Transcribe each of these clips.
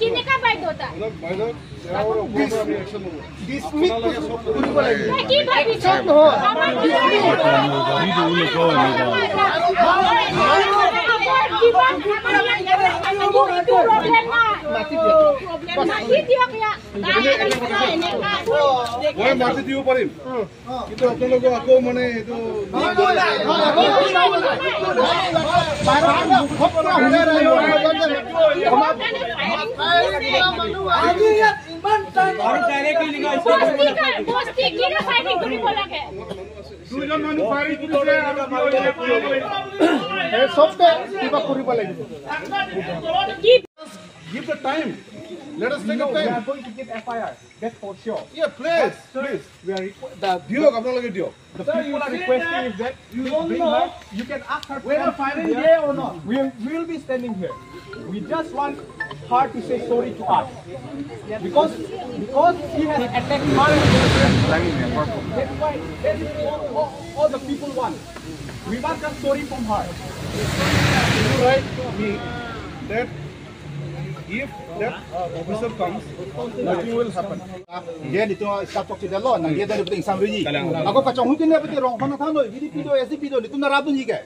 কেনেকা বাইদেউ তা কি ভাবিছ মই মাতি দিব পাৰিম কিন্তু আপোনালোকে আকৌ মানে এইটো Give the time. Let us take a time. We are going to give FIR. That's for sure. Yeah, please. But, sir, please. We are দিয়ক আপোনালোকে দিয়ক। The people are requesting is that you don't know. Her, you can ask her whether firing there or not. We will be standing here. We just want her to say sorry to us because she has attacked her. That's why that is all the people want. We want a story from her. You write to me that if that officer comes, nothing will happen. Dia itu staff tok tidak lo, nang dia dari penting sambil ni. Aku kacau mungkin dia penting rong mana tahu, ini video SC video itu narabun juga.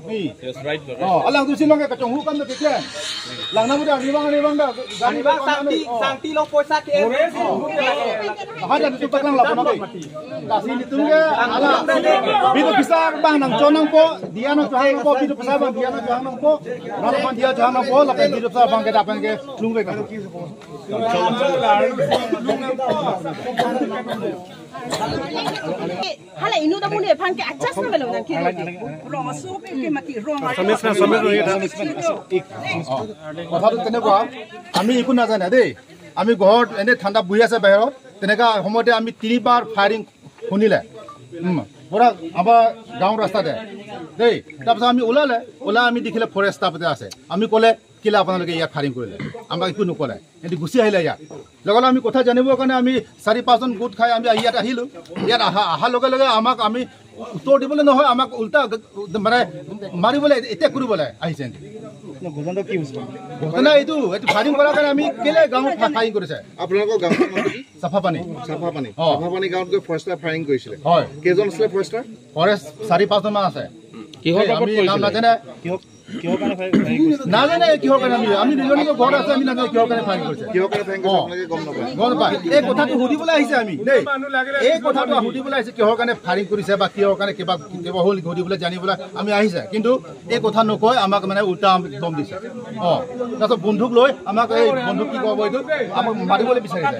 Ni. Yes, right. Oh, alang tu sini orang kacau hukum tu kecil. Lang namu dah, riwang dah. Riwang santi, santi lo poisa ke. Ada tu paklang lah pun. Kasih itu ke, alang. Video besar bang, nang conang po, dia nang johang po, video besar bang, dia nang johang po, nang dia johang po, lapan video besar bang kita apa ke, lung ke. Hala inu da mune phanke adjust na belo na ki rong so pe ke mati rong কথাটো তেনেকুৱা আমি একো নাজানে দেই আমি ঘৰত এনে ঠাণ্ডা বহি আছে বাহিৰত তেনেকা সময়তে আমি তিনিবাৰ ফায়াৰিং শুনিলে পুৰা আমাৰ গাঁৱৰ ৰাস্তাতে দেই তাৰপিছত আমি ওলালে ওলাই আমি দেখিলে ফৰেষ্ট ষ্টাফতে আছে আমি ক'লে কেলে আপোনালোকে ইয়াত ফায়াৰিং কৰিলে আমাক একো নক'লে কিন্তু গুচি আহিলে ইয়াত লগে লগে আমি কথা জানিবৰ কাৰণে আমি চাৰি পাঁচজন গোট খাই আমি ইয়াত আহিলোঁ ইয়াত অহাৰ লগে লগে আমাক আমি উত্তৰ দিবলৈ নহয় আমাক উল্টা মানে মাৰিবলৈ এটেক কৰিবলৈ আহিছে ঘটনা এইটো এইটো ফায়াৰিং কৰাৰ কাৰণে আমি কেলে গাঁৱত ফায়াৰিং কৰিছে আপোনালোকৰ গাঁৱৰ নামটো কি চাফাপানী চাফাপানী চাফাপানী গাঁৱত গৈ ফৰেষ্টাৰ ফায়াৰিং কৰিছিলে হয় কেইজন আছিলে ফৰেষ্টাৰ ফৰেষ্ট চাৰি পাঁচজনমান আছে কিহৰ বাবদ আমি নাম নাজানে কিহৰ কাৰণে ফায়াৰিং কৰিছে নাজানে কিহৰ কাৰণে আমি নিজৰ নিজৰ ঘৰত আছে আমি নাজানে কিহৰ কাৰণে ফায়াৰিং কৰিছে কিহৰ কাৰণে ফায়াৰিং কৰিছে আপোনালোকে গম নাপায় গম নাপায় এই কথাটো সুধিবলৈ আহিছে আমি দেই এই কথাটো সুধিবলৈ আহিছে কিহৰ কাৰণে ফায়াৰিং কৰিছে বা কিহৰ কাৰণে কিবা কিবা হ'ল সুধিবলৈ জানিবলৈ আমি আহিছে কিন্তু এই কথা নকয় আমাক মানে উল্টা দম দিছে অঁ তাৰপিছত বন্ধুক লৈ আমাক এই বন্ধুক কি ক'ব এইটো আমাক মাৰিবলৈ বিচাৰিছে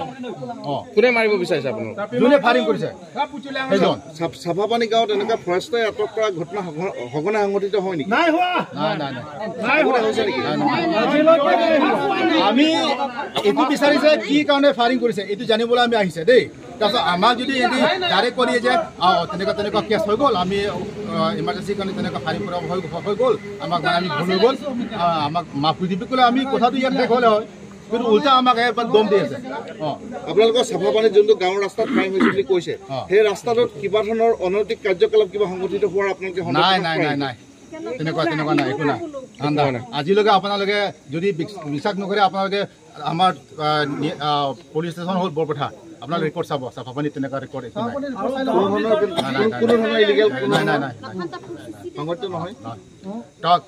অঁ কোনে মাৰিব বিচাৰিছে আপোনালোক যোনে ফায়াৰিং কৰিছে সেইজন চাফাপানী গাঁৱত এনেকুৱা ফৰেষ্টাৰে আটক কৰা ঘটনা সঘনাই সংঘটিত হয় নেকি নাই হোৱা নাই নাই আমি এইটো বিচাৰিছে কি কাৰণে ফায়াৰিং কৰিছে এইটো জানিবলৈ আমি আহিছে দেই তাৰপিছত আমাক যদি ডাইৰেক্ট কৰি যে তেনেকুৱা তেনেকুৱা কেছ হৈ গ'ল আমি ইমাৰ্জেঞ্চিৰ কাৰণে তেনেকুৱা ফায়াৰিং কৰা হৈ গ'ল আমাক মানে আমি ভুল হৈ গ'ল আমাক মাফ কৰি দিবি ক'লে আমি কথাটো ইয়াত শেষ হ'লে হয় কিন্তু উল্টা আমাক এবাৰ দম দি আছে অঁ আপোনালোকৰ চাফাপানীত যোনটো গাঁৱৰ ৰাস্তাত ফায়াৰিং হৈছে বুলি কৈছে সেই ৰাস্তাটোত কিবা ধৰণৰ অনৈতিক কাৰ্যকলাপ কিবা সংঘটিত হোৱাৰ আপোনালোকে নাই নাই নাই নাই তেনেকুৱা তেনেকুৱা নাই একো নাই ঠাণ্ডা আজিলৈকে আপোনালোকে যদি বিশ্বাস নকৰে আপোনালোকে আমাৰ পুলিচ ষ্টেচন হ'ল বৰপেটা আপোনালোকে ৰেকৰ্ড চাব চাফাপানীত তেনেকুৱা ৰেকৰ্ড একো নাই নাই নাই নাই নহয়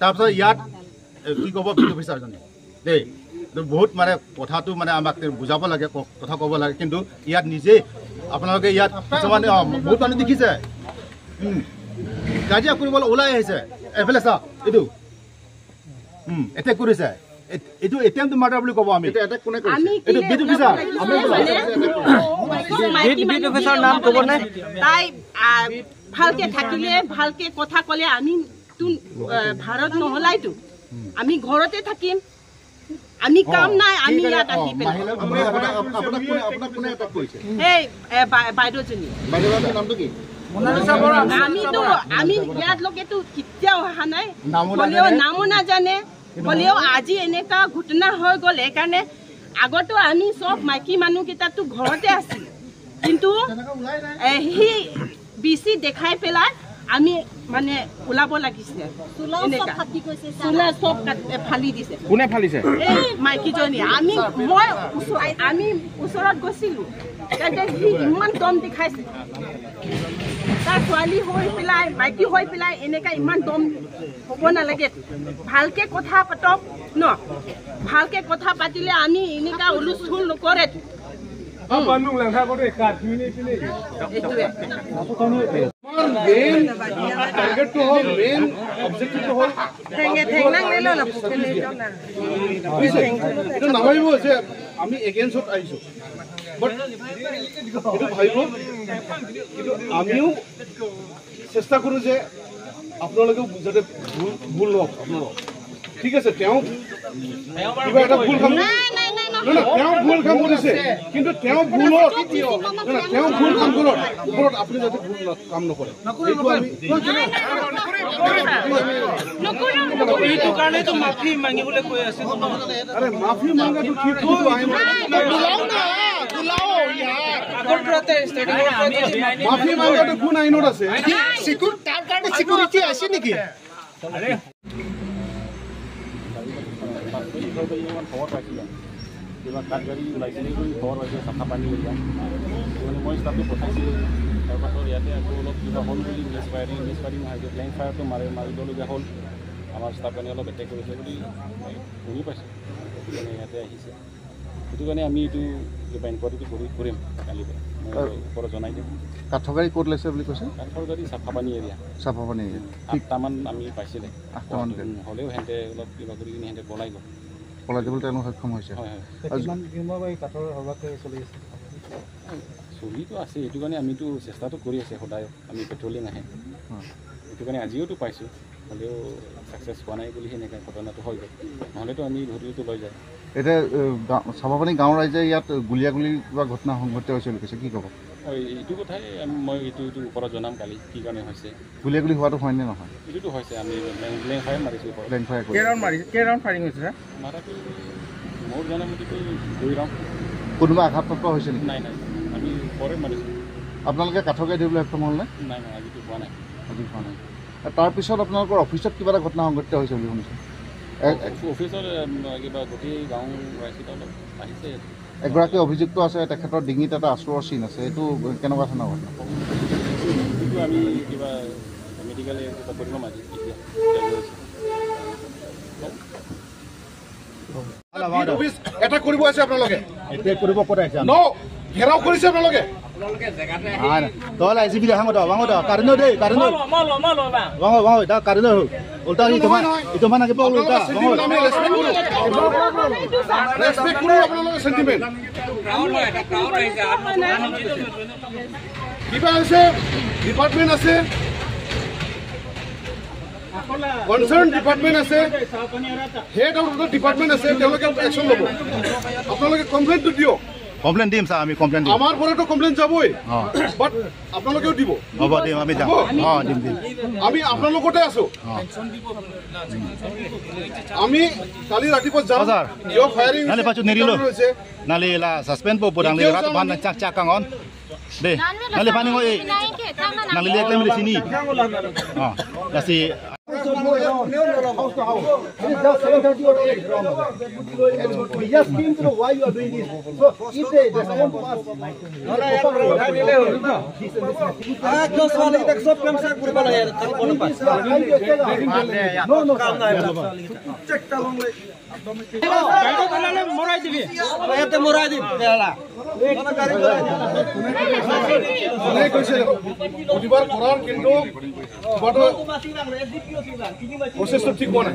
তাৰপিছত ইয়াত কি ক'ব বিদ্যুৎ অফিচাৰজনে দেই বহুত মানে কথাটো মানে আমাক বুজাব লাগে কথা ক'ব লাগে কিন্তু ইয়াত নিজেই আপোনালোকে ইয়াত কিছুমান বহুত মানুহ দেখিছে কাজিয়া কৰিবলৈ ওলাই আহিছে এফালে চা এইটো এটেক কৰিছে এইটো এটেম্প মাৰ্ডাৰ বুলি ক'ব আমি এইটো বিদ্যুৎ অফিচাৰ বিদ্যুৎ অফিচাৰ নাম ক'বনে তাই ভালকে থাকিলে ভালকে কথা ক'লে আমি ভাৰত নহলাইতো আমি ঘৰতে থাকিম আমি কাম নাই আমি ইয়াত আহি পেলাই এই বাইদেউজনী নামটো কি আমিতো আমি ইয়াত লোকেতো কেতিয়াও অহা নাই হ'লেও নামো নাজানে হ'লেও আজি এনেকুৱা ঘটনা হৈ গ'ল সেইকাৰণে আগতো আমি চব মাইকী মানুহকেইটাতো ঘৰতে আছিল কিন্তু সি বেছি দেখাই পেলাই আমি মানে ওলাব লাগিছে। চোলা চব ফালি দিছে। কোনে ফালিছে? এই মাইকীজনী। আমি ওচৰত গৈছিলো, তেন্তে সি ইমান দম দেখাইছে। তাৰ ছোৱালী হৈ পেলাই মাইকী হৈ পেলাই এনেকা ইমান দম হ'ব নালাগে। ভালকে কথা পাতক ন, ভালকে কথা পাতিলে আমি এনেকা হুলস্থুল নকৰে। এইটো নাভাবিব যে আমি এগেইনষ্টত আহিছোঁ, বাট এইটো ভাবিব কিন্তু আমিও চেষ্টা কৰোঁ যে আপোনালোকেও যাতে ভুল নহওক আপোনালোক। ঠিক আছে, তেওঁ কিবা এটা ভুল কাম, তেওঁ ভুল কাম কৰিছে, কিন্তু তেওঁ ভুলত তেওঁ ভুল কাম কৰাৰ ওপৰত আপুনি যাতে ভুল কাম নকৰে। আৰে মাফি মাংগাটো কি? মাফি মাংগাটো কোন আইনত আছে? তাৰ কাৰণে চিকিউৰিটি আছে নেকি? খবৰ পাইছিলোঁ কিবা কাঠ গাড়ী ওলাইছিলে বুলি খবৰ পাইছিলোঁ, চাফা পানী এৰিয়া। মানে মই ষ্টাফটো পঠাইছিলোঁ। তাৰপাছত ইয়াতে আকৌ অলপ কিবা হ'ল বুলি মিছ ফায়াৰিং নহয়, ব্লেংক ফায়াৰটো মাৰিবলগীয়া হ'ল। আমাৰ ষ্টাফ কাৰণে অলপ এটেক কৰিছে বুলি মই শুনি পাইছোঁ, সেইটো কাৰণে ইয়াতে আহিছে। সেইটো কাৰণে আমি এইটো কিবা ইনকুৱাৰীটো কৰিম কালিৰ পৰা, মই ওপৰত জনাই দিম। কাঠৰ গাড়ী ক'ত লৈছে বুলি কৈছে? কাঠৰ গাড়ী চাফা পানী এৰিয়া। চাফা পানী এৰিয়া 8টামান আমি পাইছিলে। 8টামান হ'লেও সিহঁতে অলপ কিবা কৰি কিনে সিহঁতে পলাই গ'ল। পলাই যাবলৈ তেওঁলোক সক্ষম হৈছে। হয় হয়, চলিতো আছে। সেইটো কাৰণে আমিতো চেষ্টাটো কৰি আছে সদায়, আমি পেট্ৰলিং আহে, সেইটো কাৰণে আজিওতো পাইছোঁ, হ'লেও ছাকচেছ হোৱা নাই বুলি সেনেকৈ ঘটনাটো হৈ গ'ল, নহ'লেতো আমি ধৰিতো লৈ যায়। এতিয়া চাফাপানী গাঁৱৰ ৰাইজে ইয়াত গুলীয়াগুলি কিবা ঘটনা সংঘটিত হৈছে বুলি কৈছে, কি ক'ব? হয়, এইটো কথাই মই এইটো ওপৰত জনাম কালি কি কাৰণে হৈছে। গুলীয়াগুলি হোৱাটো হয়নে নহয়? এইটোতো হৈছে, আমি ব্লেংক ফায়াৰ মাৰিছোঁ। ব্লেংক ফায়াৰ কেই ৰাউণ্ড ফায়াৰিং হৈছে? মাৰাটো মোৰ জনামতেতো 2 ৰাউণ্ড। কোনোবা আঘাতপ্ৰাপ্ত হৈছে নেকি? নাই নাই, আমি ওপৰে মাৰিছোঁ। আপোনালোকে কাঠৰ গাড়ী ধৰিবলৈ সক্ষম হ'লনে? নাই নাই, আজিতো হোৱা নাই। আজি হোৱা নাই। তাৰপিছত আপোনালোকৰ অফিচত কিবা এটা ঘটনা সংঘটিত হৈছে বুলি শুনিছোঁ। অফিচত কিবা গোটেই গাঁও ৰাইজকেইটা অলপ আহিছে। এগৰাকী অভিযুক্ত আছে, তেখেতৰ ডিঙিত এটা আঁচোৰৰ চিন আছে, এইটো কেনেকুৱা ধৰণৰ ঘটনা? এইটো আমি কিবা মেডিকেল কিবা কৰিব আজি এতিয়া। এটা কৰিব আছে আপোনালোকে, এতিয়া কৰিব ক'ত আহিছে? ন ঘেৰাও কৰিছে আপোনালোকে। কিবা হৈছে, ডিপাৰ্টমেণ্ট আছে, কনচাৰ্ণ ডিপাৰ্টমেণ্ট আছে, হেড অফ the department আছে, তেওঁলোকে একশ্যন ল'ব। আপোনালোকে কমপ্লেইনটো দিয়ক। কমপ্লেইন দিম ছাৰ, আমি কমপ্লেইন দিম। আমাৰ পৰাতো কমপ্লেইন যাবই, বাট আপোনালোকেও দিব। হ'ব দিম, আমি যাম। অঁ দিম দিম, আমি আপোনালোকতে আছো। আমি কালি ৰাতিপুৱা যাম। কিয় ফায়াৰিং হৈছে? নালে লা সাসপেন্ড পো বদাং লে রাত ভান চাক চাক কাঙন দে নালে পানি ngoi নালে লে claim Sini O lassi house to house. It is just 7:30 or 8. We just came to know why you are doing this. So if they respond to us, no, no, প্ৰতিবাদ কৰাৰ কিন্তু প্ৰচেছটো ঠিক হোৱা নাই।